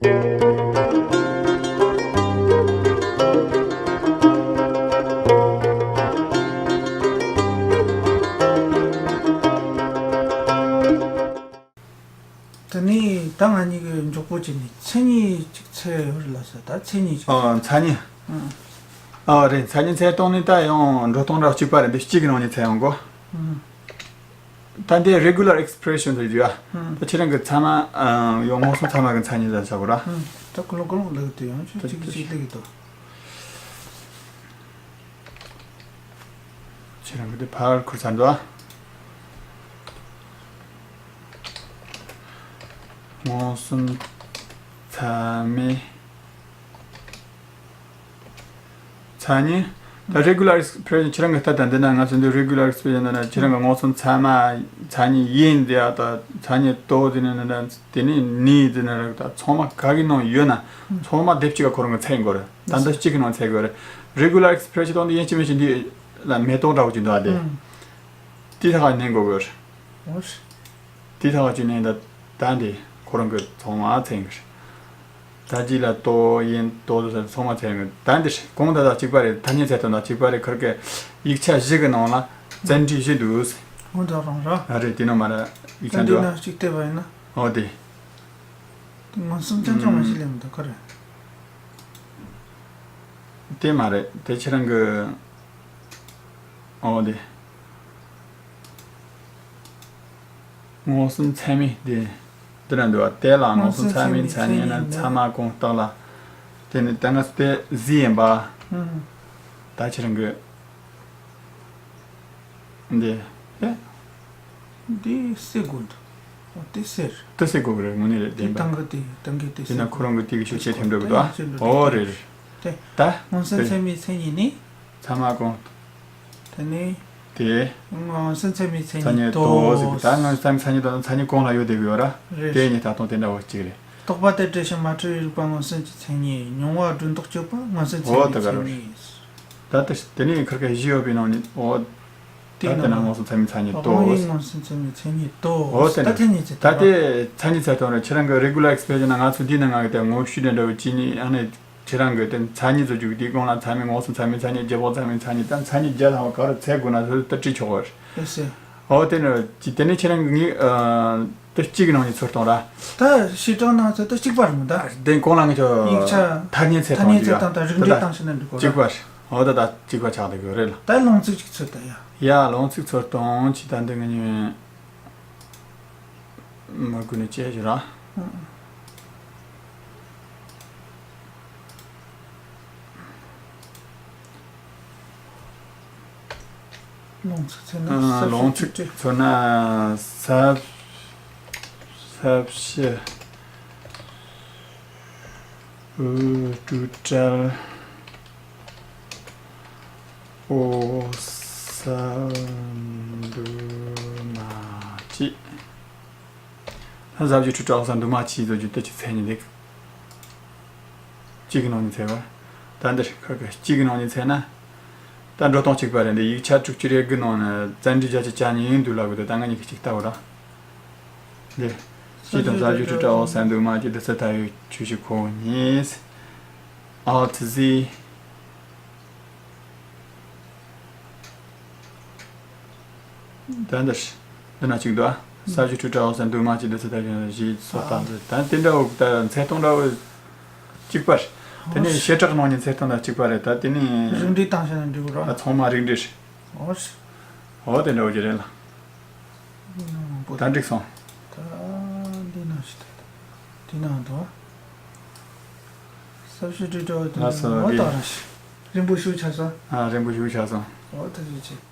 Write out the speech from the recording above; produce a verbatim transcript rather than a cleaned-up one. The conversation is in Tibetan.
དེ་ནས་ད་ང་གཉིས་ཀྱི་མགྱོགས་པོ་བྱས་ནས་མཚན་ཉིད་ཅིག་འཚོལ་ཡོད་རེད་ལ་ཟེར། ད་མཚན་ཉིད་ཅིག་ཨ། མཚན་ཉིད། ཨང་། ཨ། རེད། མཚན་ཉིད་འཚོལ་སྟངས་ནི་ད་ཡང་འགྲོ་སྟངས་འདྲ་གཅིག་པ་རེད། འདི་གཅིག་གི་ནང་ནས་འཚོལ་ཡོང་གོ། ཨང་། ད་འདི་regular expression ཟེར་རྒྱུ་ཡ། ཨང་། ད་ཁྱེད་རང་གི་ཚད་མ། ཨ། ཡང་མངོན་སུམ་ཚད་མ་གི་མཚན་ཉིད་ལ་བྱ་དགོས་ར། ཨང་། ད་ཀུན་སློང་ཀུན་སློང་ལབ་དུས་ཡང་ཆོས་གཅིག་གཅིག་ལབ་ཀྱི་འདུག་ཁྱེད་རང་གི་དེ་ཕར་ཁུར་ཚར་འདུག་ཨ། མངོན་སུམ་ཚད་མའི་མཚན་ཉིད། ད་regular expression ཁྱེད་རང་གི་ལྟ་ད་འདི་ན་ང་ཚོ་འདི་regular expression ན་ཁྱེད་རང་གི་མངོན་སུམ་ཚད་མ་མཚན་ཉིད་ཡིན་ཟེར་ཡ་ད་མཚན་ཉིད་དོ་ཟེར་ནས་ན་དེ་ནས་ནི་ཟེར་ན་ར་ད་ཚང་མ་ག་གི་ནང་ཡོད་ན་ཚང་མ་དེབ་གཅིག་ག་ཁོ་རང་གི་ཚད་ཡིན་དགོས་རེད། ད་འདི་གཅིག་གི་ནང་ཚད་དགོས་རེད། regular expression དང་འདི་ཡིན་གཅིག་མིན་གཅིག་འདི་ལ་མེ་ཏོག་འདྲ་བོ་ཅིག་འདུག་ཨ། དེ་ཨང་། དེ་ཐག་ནས་འགོ་དགོས་རེད། འོ། དེ་ཐག་ཅིག་ནས་ད་ད་འདི་ཁོ་རང་གི་ཚང་མ་ཚད་ཡིན་གི་རེད། ད་ཅི་ལ་ཏོ་ཡིན་ཏོ་ཟེར་ཚང་མ་ཚད་ཡིན་གི་རེད། ད་འདི་གོང་ད་ད་གཅིག་པ་རེད། ཐ་སྙད་ཚད་དོན་དང་གཅིག་པ་རེད། ཁིར་གི་ཡིག་ཆ་བཞི་གི་ནང་ལ་བཙན་འབྲེལ་བཞི་འདུག་ཟེར། འོ་ད་རང་ར། ཨ་རེད། དེ་ནང་མ་ར་ཡིག་ཆ་ད་འདི་འདུག་ཨ། ན་གཅིག་བལྟས་པ་ཡིན་ན། འོ་དེ། དེ་མངོན་སུམ་རྐྱང་རྐྱང་མ་ཞིག་ལས་མི་འདུག་ག་རེད། དེ་མ་རེད། དེ་ཁྱེད་རང་གི། འོ་དེ། མངོན་སུམ་ཚད་མའི་དེ། འདི་ན་འདུག་བ། དེ་ལ་མངོན་སུམ་ཚད་མའི་མཚན་ཉིད་ནི་ཚད་མ་གང་དག་ལ། དེ་ནི་ད་ང་དེ་གཟིགས་ཡིན་པ། ཨང་། ད་ཁྱེད་རང་གི། འདི། ཨེ། འདི་སེ་དགོས་འདུག་འོ་དེ་སེ་རེད། དེ་སེ་དགོས་རེད། དངོས་གནས་རེད། དེ་བདེན་པ། ཏང་གི་དེ་ཏང་གི་དེ་དེ་ན་སེ་ཁོ་རང་གི་དེ་གི་ཤུགས་ཆེ་ཐེམ་འགྲོ་གི་འདུག་ཨ། འོ་རེད་རེད། དེ། ད། མངོན་སུམ་ཚད་མའི་མཚན་ཉིད་ནི། ཚད་མ་གང་། དེ་ནི། དེ། མངོན་སུམ་ཚད་མའི་མཚན་ཉིད་མཚན་ཉིད་དོ། དོ་ཟེར་གི། ད་མངོན་སུམ་ཚད་མའི་མཚན་ཉིད་དོ་ན་མཚན་ཉིད་གང་ལ་ཡོད་བསྡད་གི་ཡོད་ར། རེད། དེ་གཉིས་ད་དུང་དེ་འདྲ་བོ་གཅིག་རེད། རྟོག་པ་དང་བྲལ་ཞིང་མ་འཁྲུལ་བའི་རིག་པ་མངོན་སུམ་གྱི་མཚན་ཉིད། མྱོང་བ་སྒྲོ་འདོགས་གཅོད་པ་མངོན་སུམ་ཚད་མའི་མཚན་ཉིད། ད་ལྟ་དེ་ནས་ཁིར་ཀ་བཞི་ཡོད་པའི་ནང་ནས། འོ། ད་དེ་ན་མངོན་སུམ་ཚད་མའི་མཚན་ཉིད་དོ། རང་ཡིན་མངོན་སུམ་ཚད་མའི་མཚན་ཉིད་དོ། འོ་དེ་ད་ན་མཚན་ཉིད་ཚད་ད་དོ། དེ་མཚན་ཉིད་ཚད་དོ་ར། ཁྱེད་རང་གི་regular expression ན་ང་ཚོ་འདི་ན་ང་གི་དེ་ངོ་བཤུས་དེ་འདྲ་བོ་ཅི་ནི་ཨ་ནི། ཁྱེད་རང་གི་དེ་མཚན་ཉིད་ཚོ་བཅུག་དེའི་གོང་ལ་ཚད་མའི་མངོན་སུམ་ཚད་མའི་མཚན་ཉིད། རྗེས་དཔག་ཚད་མའི་མཚན་ཉིད། ད་མཚན་ཉིད་བརྒྱ་ལྷག་པ་ག་རེ་འཚོལ་དགོས་ན་ཚོ་དེ་བྲིས་ཆོག་གི་རེད། ཨེ་སེ། འོ་དེ་ནི་ཅི་དེ་ནི་ཁྱེད་རང་གི་ངའི་ཨ་དེ་གཅིག་གི་ནང་ནས་འཚོལ་སྟངས་ར། ད་བྱེ་བྲག་ནང་ཚོ་དེ་གཅིག་པ་རེད་མོ་ད། དེ་གོང་ལ་ངས་ཁྱོད་ཡིག་ཆ་ཐ་སྙད་འཚོལ་ཐ་སྙད་སྟངས་འཚོལ་སྟངས་དང་རིགས་འགྲེ་བཏང་ཕྱིན་ན་འགྲིག་གོ་ར། གཅིག་པ་རེད། འོ་ད་ད་གཅིག་པ་ཆགས་བསྡད་གི་རེད་ལ། ད་ལུང་ཚིག་ཅིག་འཚོལ་ད་ཡ། ཡ་ལུང་ཚིག་འཚོལ་སྟངས་ཅི་ད་འདི་ངས་ཉོན། མ་དགོས་ནས་བྱས་ཞུ་ར། ལུང་ཚིག་ཚོད་ན། ཨ། ལུང་ཚིག་ཚོད་ན་ཟབ་ཟབ་ཞི། འུ་ཀྲུ་ཀྲལ། ཨོ་ས་འདུ་མ་ཅི། ཟབ་ཞི་ཀྲུ་ཀྲལ་ཨོ་ས་འདུ་མ་ཅི་ཟེར་རྒྱུ་དེ་ཅི་མཚན་ཉིད་འདུག་གཅིག་གི་ནང་ནས་འཚོལ་བ། ད་འདིར་ཁ་ཁ་གཅིག་གི་ནང་ནས་འཚོལ་ན། ད་འགྲོ་སྟངས་གཅིག་པ་རེད། འདི་ཡིག་ཆ་དྲུག་ཅུ་རེ་དགུ་ནང་ནས་བཙན་འབྲེལ་བརྒྱད་ཅུ་གྱ་གཉིས་ཡིན་འདུག་ལབ་གི་འདུག་ད་ང་གཉིས་ཀྱིས་གཅིག་ལྟ་བུ་ར། འདི། སྤྱི་དང་ཟབ་ཞི་ཀྲུ་ཀྲལ་ཨོ་ས་འདུ་མ་ཅི་བདུད་རྩི་ལྟ་བུའི་ཆོས་ཀྱི་ཁོ་གཉིས། ཨལ་ཏི་ཟི། ད་འདིར། འདི་ན་གཅིག་འདུག་ཨ། ས་བཅུ་ཁྲུ་ཀྲའོ་ཟེར་འདུག་མ་གཅིག་འདི་ཚོ་ད་གཞི་སོགས་དང་འདི་ད་དེ་འདྲ་བོ་ད་འཚོལ་སྟངས་འདྲ་བོ་གཅིག་པ་རེད། དེ་ནས་བྱེ་བྲག་ནང་ནས་འཚོལ་སྟངས་དང་གཅིག་པ་རེད། ད་དེ་ནས་རིགས་འགྲེ་བཏང་བྱས་ན་འགྲིག་གི་རེད། ཨ། ཚང་མ་རིགས་འགྲེ་རེད། འོ་རེད། འོ་དེ་འདྲ་བོ་ཅིག་རེད་ལ། ད་འགྲིག་སོང་། ད་འདི་ན་ཞིག་ད་དེ་ན་འདུག་ས་བཅུ་ཁྲུ་ཀྲའོ་དེ་ལགས་སོ། འོ་ད་ར་ཞིག་རིང་པོ་ཞིག་ཆགས་སོང་། ཨ། རིང་པོ་ཞིག་ཆགས་སོང་། འོ་ད་ཞིག་ཅིག